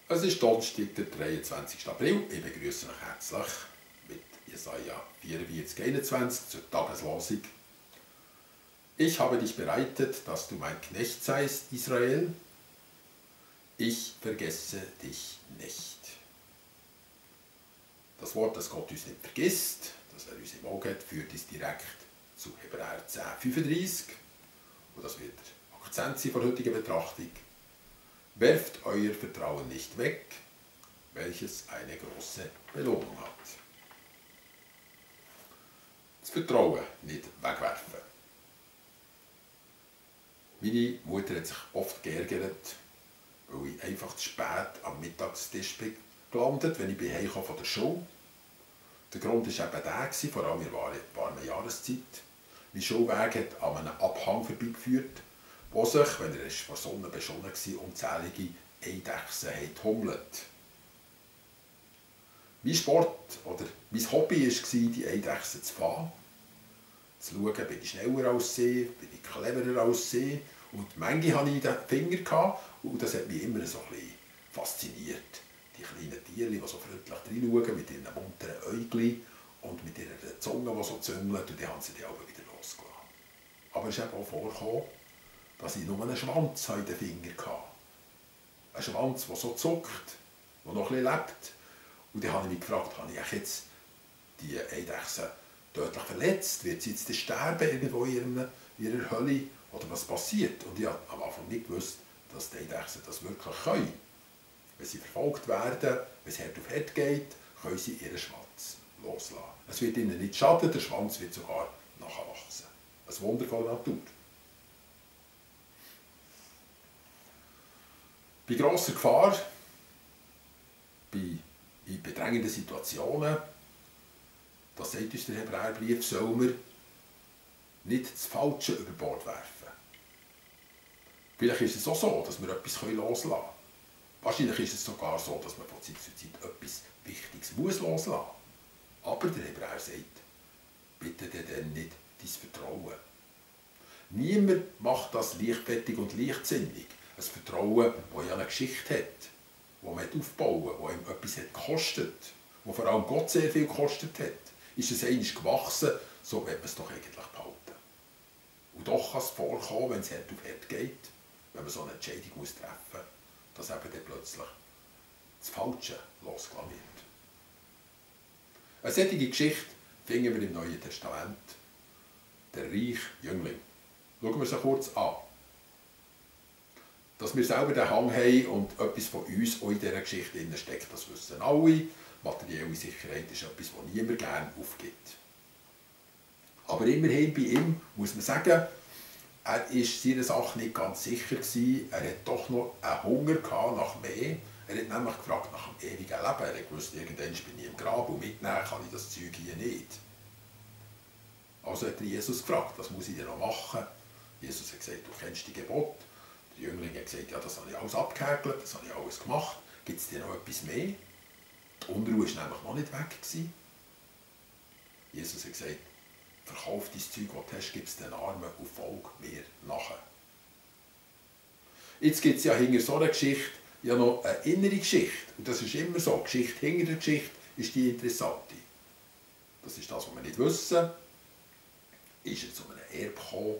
Es ist Donnerstag, der 23. April. Ich begrüße euch herzlich mit Jesaja 44, 21 zur Tageslosung. Ich habe dich bereitet, dass du mein Knecht seist, Israel. Ich vergesse dich nicht. Das Wort, das Gott uns nicht vergisst, das er uns im Auge hat, führt uns direkt zu Hebräer 10, 35. Und das wird der Akzent sein von der heutigen Betrachtung. Werft euer Vertrauen nicht weg, welches eine große Belohnung hat. Das Vertrauen nicht wegwerfen. Meine Mutter hat sich oft geärgert, weil ich einfach zu spät am Mittagstisch bin gelandet, wenn ich heimkam von der Schule. Der Grund war eben der, vor allem in der warmen Jahreszeit. Mein Schulweg hat an einem Abhang vorbeigeführt, wo sich, wenn er von Sonne beschonnen war, unzählige Eidechsen tummelt. Mein Sport oder mein Hobby war, die Eidechsen zu fahren. Zu schauen, bin ich schneller als sie, bin ich cleverer als sie. Und manchmal hatte ich den Finger und das hat mich immer so ein bisschen fasziniert. Die kleinen Tiere, die so freundlich reinschauen, mit ihren munteren Äuglein und mit ihrer Zunge, die so züngelt, und die haben sie dann auch wieder losgelassen. Aber es ist eben auch vorgekommen, dass ich nur einen Schwanz in den Fingern hatte. Ein Schwanz, der so zuckt, der noch ein bisschen lebt. Und dann habe ich mich gefragt, habe ich jetzt die Eidechse tödlich verletzt? Wird sie jetzt sterben irgendwo in ihrer Hölle? Oder was passiert? Und ich habe am Anfang nicht gewusst, dass die Eidechsen das wirklich können. Wenn sie verfolgt werden, wenn es Herd auf Herd geht, können sie ihren Schwanz loslassen. Es wird ihnen nicht schaden, der Schwanz wird sogar nachwachsen. Ein Wunder von der Natur. Bei grosser Gefahr, in bedrängenden Situationen, das sagt uns der Hebräerbrief, sollen wir nicht das Falsche über Bord werfen. Vielleicht ist es auch so, dass wir etwas loslassen können. Wahrscheinlich ist es sogar so, dass man von Zeit zu Zeit etwas Wichtiges loslassen muss. Aber der Hebräer sagt, bitte dann nicht dein Vertrauen. Niemand macht das leichtfertig und leichtsinnig. Ein Vertrauen, das ja eine Geschichte hat, das man aufbauen, das ihm etwas hat gekostet, das vor allem Gott sehr viel gekostet hat. Ist es einmal gewachsen, so wird man es doch eigentlich behalten. Und doch kann es vorkommen, wenn es Herd auf Herd geht, wenn man so eine Entscheidung treffen muss, dass eben dann plötzlich das Falsche losgelassen wird. Eine solche Geschichte finden wir im Neuen Testament. Der reiche Jüngling. Schauen wir sie kurz an. Dass wir selber den Hang haben und etwas von uns auch in dieser Geschichte steckt, das wissen alle. Materielle Sicherheit ist etwas, das niemand gerne aufgibt. Aber immerhin bei ihm muss man sagen, er war seiner Sache nicht ganz sicher gewesen. Er hat doch noch einen Hunger gehabt nach mehr. Er hat nämlich gefragt nach dem ewigen Leben. Er hat gewusst, irgendwann bin ich im Grab und mitnehmen kann ich das Zeug hier nicht. Also hat er Jesus gefragt, was muss ich denn noch machen? Jesus hat gesagt, du kennst die Gebote. Der Jüngling hat gesagt, ja, das habe ich alles abgehäkelt, das habe ich alles gemacht. Gibt es dir noch etwas mehr? Die Unruhe war nämlich noch nicht weg gewesen. Jesus hat gesagt, verkauf dein Zeug, das du hast, gib es den Armen und folg mir nachher. Jetzt gibt es ja hinter so einer Geschichte ja noch eine innere Geschichte. Und das ist immer so. Die Geschichte hinter der Geschichte ist die interessante. Das ist das, was wir nicht wissen. Ist er zu einem Erbe gekommen?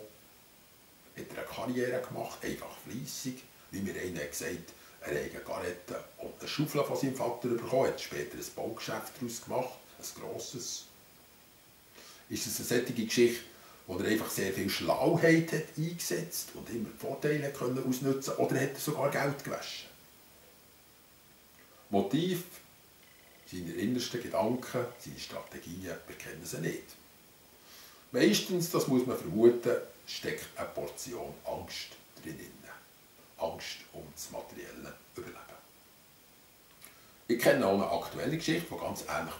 Hat er eine Karriere gemacht? Einfach fleissig? Wie mir einer gesagt hat, er hat eine Garette und eine Schaufel von seinem Vater bekommen, hat später ein Baugeschäft daraus gemacht, ein grosses. Ist es eine solche Geschichte, wo er einfach sehr viel Schlauheit hat eingesetzt und immer Vorteile ausnutzen konnte, oder hat er sogar Geld gewaschen? Motiv, seine innersten Gedanken, seine Strategien, wir kennen sie nicht. Meistens, das muss man vermuten, steckt eine Portion Angst drin. Angst um das materielle Überleben. Ich kenne auch eine aktuelle Geschichte, die ganz ähnlich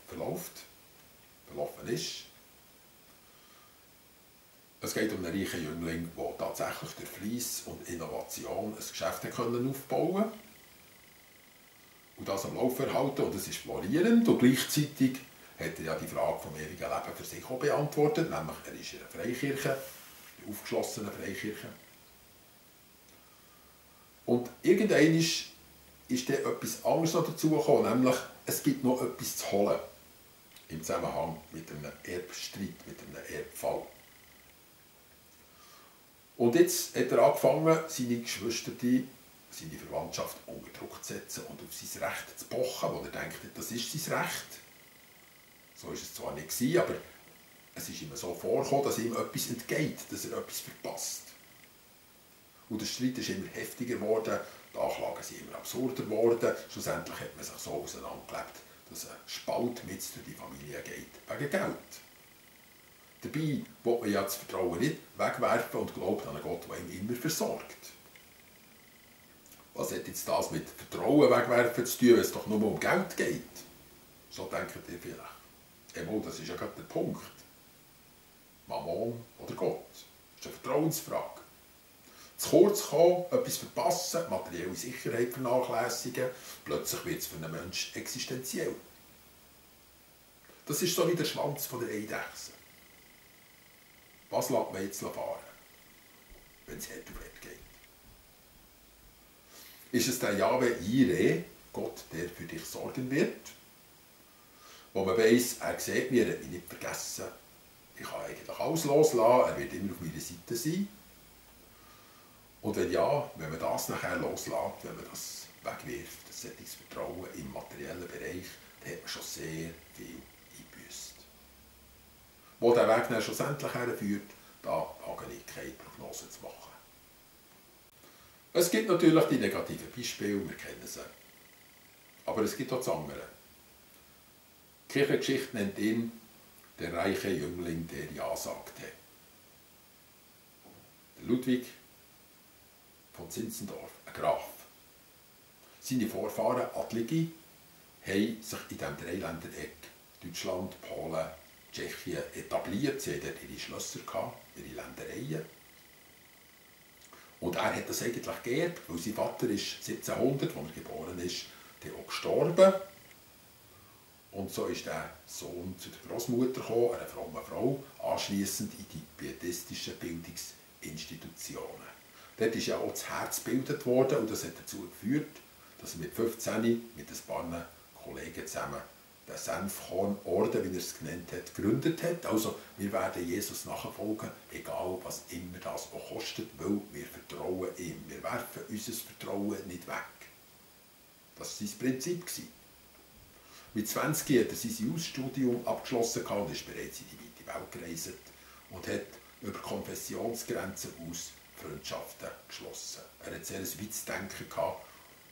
verlaufen ist. Es geht um einen reichen Jüngling, der tatsächlich durch Fleiss und Innovation ein Geschäft aufbauen konnte. Und das am Laufen erhalten, und es ist florierend. Und gleichzeitig hat er ja die Frage vom ewigen Leben für sich auch beantwortet, nämlich er ist in einer Freikirche, einer aufgeschlossenen Freikirche. Und irgendwann ist dann etwas anderes noch dazugekommen, nämlich es gibt noch etwas zu holen im Zusammenhang mit einem Erbstreit, mit einem Erbfall. Und jetzt hat er angefangen, seine Geschwister, seine Verwandtschaft unter Druck zu setzen und auf sein Recht zu pochen, wo er denkt, das ist sein Recht. So war es zwar nicht, aber es ist ihm so vorgekommen, dass ihm etwas entgeht, dass er etwas verpasst. Und der Streit ist immer heftiger geworden, die Anklagen sind immer absurder geworden. Schlussendlich hat man sich so auseinandergelebt, dass ein Spalt mit durch die Familie geht, wegen Geld. Dabei will man ja das Vertrauen nicht wegwerfen und glaubt an einen Gott, der ihm immer versorgt. Was hat jetzt das mit Vertrauen wegwerfen zu tun, wenn es doch nur um Geld geht? So denkt ihr vielleicht. Einmal, das ist ja gerade der Punkt. Mammon oder Gott. Das ist eine Vertrauensfrage. Zu kurz kommen, etwas verpassen, materielle Sicherheit vernachlässigen, plötzlich wird es für einen Menschen existenziell. Das ist so wie der Schwanz von der Eidechse. Was lässt man jetzt fahren, wenn es härter geht? Ist es der Jahwe Jireh, Gott, der für dich sorgen wird? Wo man weiss, er sieht mich, er hat mich nicht vergessen. Ich kann eigentlich alles loslassen, er wird immer auf meiner Seite sein. Und wenn ja, wenn man das nachher loslässt, wenn man das wegwirft, das solches Vertrauen im materiellen Bereich, dann hat man schon sehr viel eingebüßt. Wo der Weg dann schlussendlich herführt, da wage ich keine Prognose zu machen. Es gibt natürlich die negativen Beispiele, wir kennen sie. Aber es gibt auch das andere. Die Kirchengeschichte nennt ihn der reiche Jüngling, der Ja sagte. Der Ludwig von Zinzendorf, ein Graf. Seine Vorfahren, Adlige, haben sich in diesem Dreiländereck Deutschland, Polen, Tschechien etabliert. Sie hatten ihre Schlösser, ihre Ländereien. Und er hat das eigentlich geerbt, weil sein Vater ist 1700, als er geboren ist, dann auch gestorben. Und so ist der Sohn zu der Großmutter gekommen, einer frommen Frau, anschliessend in die pietistischen Bildungsinstitutionen. Dort ist ja auch das Herz gebildet worden und das hat dazu geführt, dass er mit 15 mit ein paar Kollegen zusammen den Senfkornorden, wie er es genannt hat, gegründet hat. Also wir werden Jesus nachfolgen, egal was immer das auch kostet, weil wir vertrauen ihm. Wir werfen unser Vertrauen nicht weg. Das war sein Prinzip. Mit 20 hat er sein Ausstudium abgeschlossen und ist bereits in die weite Welt gereist und hat über Konfessionsgrenzen aus Freundschaften geschlossen. Er hat sehr ein weites Denken gehabt,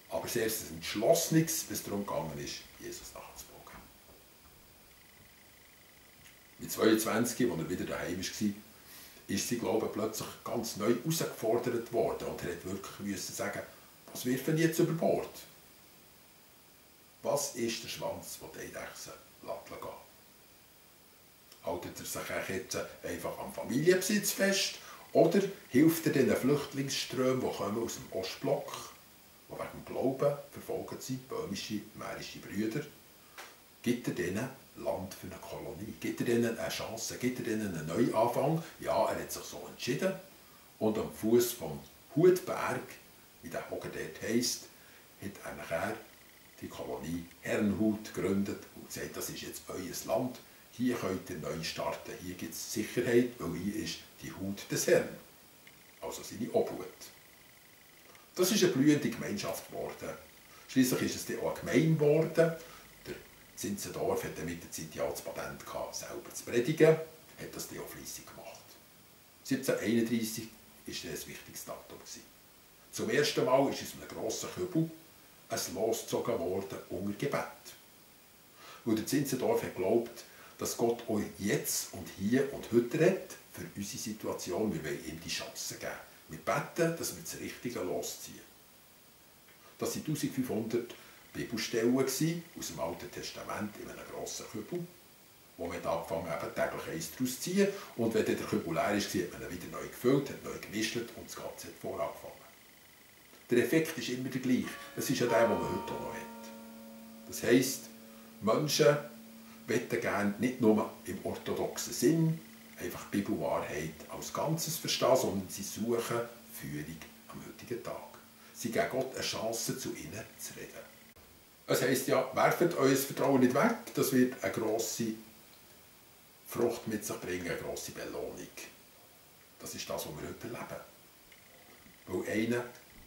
aber sehr ein entschlossenes, wenn es darum gegangen ist, Jesus nachzufolgen. Mit 22, als er wieder daheim war, ist sein Glaube plötzlich ganz neu herausgefordert worden und er musste wirklich sagen, was wirft jetzt über Bord? Was ist der Schwanz, der die Eidechse gehen lässt? Haltet er sich jetzt einfach am Familienbesitz fest oder hilft er den Flüchtlingsströmen, die kommen aus dem Ostblock, die wegen dem Glauben verfolgt sind, böhmische, mährische Brüder? Gibt er denen Land für eine Kolonie? Gibt er denen eine Chance? Gibt er denen einen Neuanfang? Ja, er hat sich so entschieden. Und am Fuß vom Hutberg, wie der Hocker dort heisst, hat er nachher die Kolonie Herrnhut gegründet und gesagt, das ist jetzt euer Land. Hier könnt ihr neu starten. Hier gibt es Sicherheit, weil hier ist die Hut des Herrn. Also seine Obhut. Das ist eine blühende Gemeinschaft geworden. Schliesslich ist es dann auch eine Gemeinde geworden. Der Zinzendorf hatte mit der Zeit ja das Patent gehabt, selber zu predigen, hat das dann auch fleissig gemacht. 1731 war das ein wichtiges Datum. Zum ersten Mal ist aus einem grossen Kübel ein Los gezogen worden unter Gebet. Weil der Zinzendorf hat geglaubt, dass Gott euch jetzt und hier und heute redet für unsere Situation. Wir wollen ihm die Chance geben. Wir beten, dass wir das Richtige losziehen. Das waren 1500 Bibelstellen aus dem Alten Testament in einem grossen Kübel, wo man angefangen hat, täglich eins daraus zu ziehen. Und wenn der Kübel leer war, hat man ihn wieder neu gefüllt, hat neu gemischt und das Ganze hat vorangefangen. Der Effekt ist immer der gleiche. Es ist ja der, den man heute auch noch hat. Das heisst, Menschen wollen gerne nicht nur im orthodoxen Sinn einfach die Bibelwahrheit als Ganzes verstehen, sondern sie suchen Führung am heutigen Tag. sie geben Gott eine Chance, zu ihnen zu reden. Es heisst ja, werft euer Vertrauen nicht weg, das wird eine grosse Frucht mit sich bringen, eine grosse Belohnung. Das ist das, was wir heute erleben. Weil einer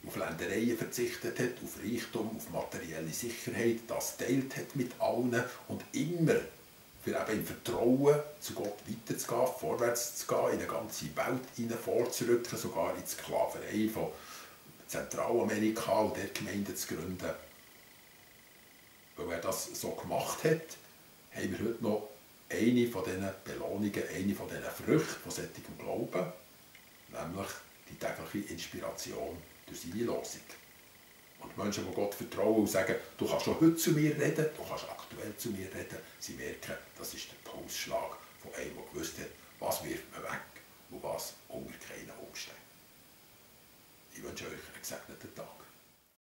auf Ländereien verzichtet hat, auf Reichtum, auf materielle Sicherheit, das teilt hat mit allen und immer für eben im Vertrauen zu Gott weiterzugehen, vorwärts zu gehen, in eine ganze Welt hinein vorzurücken, sogar in die Sklaverei von Zentralamerika und dort Gemeinden zu gründen. Weil er das so gemacht hat, haben wir heute noch eine von diesen Belohnungen, eine von diesen Früchten von solchem Glauben, nämlich die tägliche Inspiration durch seine Losung. Und Menschen, die Gott vertrauen und sagen, du kannst schon heute zu mir reden, du kannst aktuell zu mir reden, sie merken, das ist der Pulsschlag von einem, der gewusst hat, was wirft man weg und was unter keinen Umständen. Ich wünsche euch einen gesegneten Tag.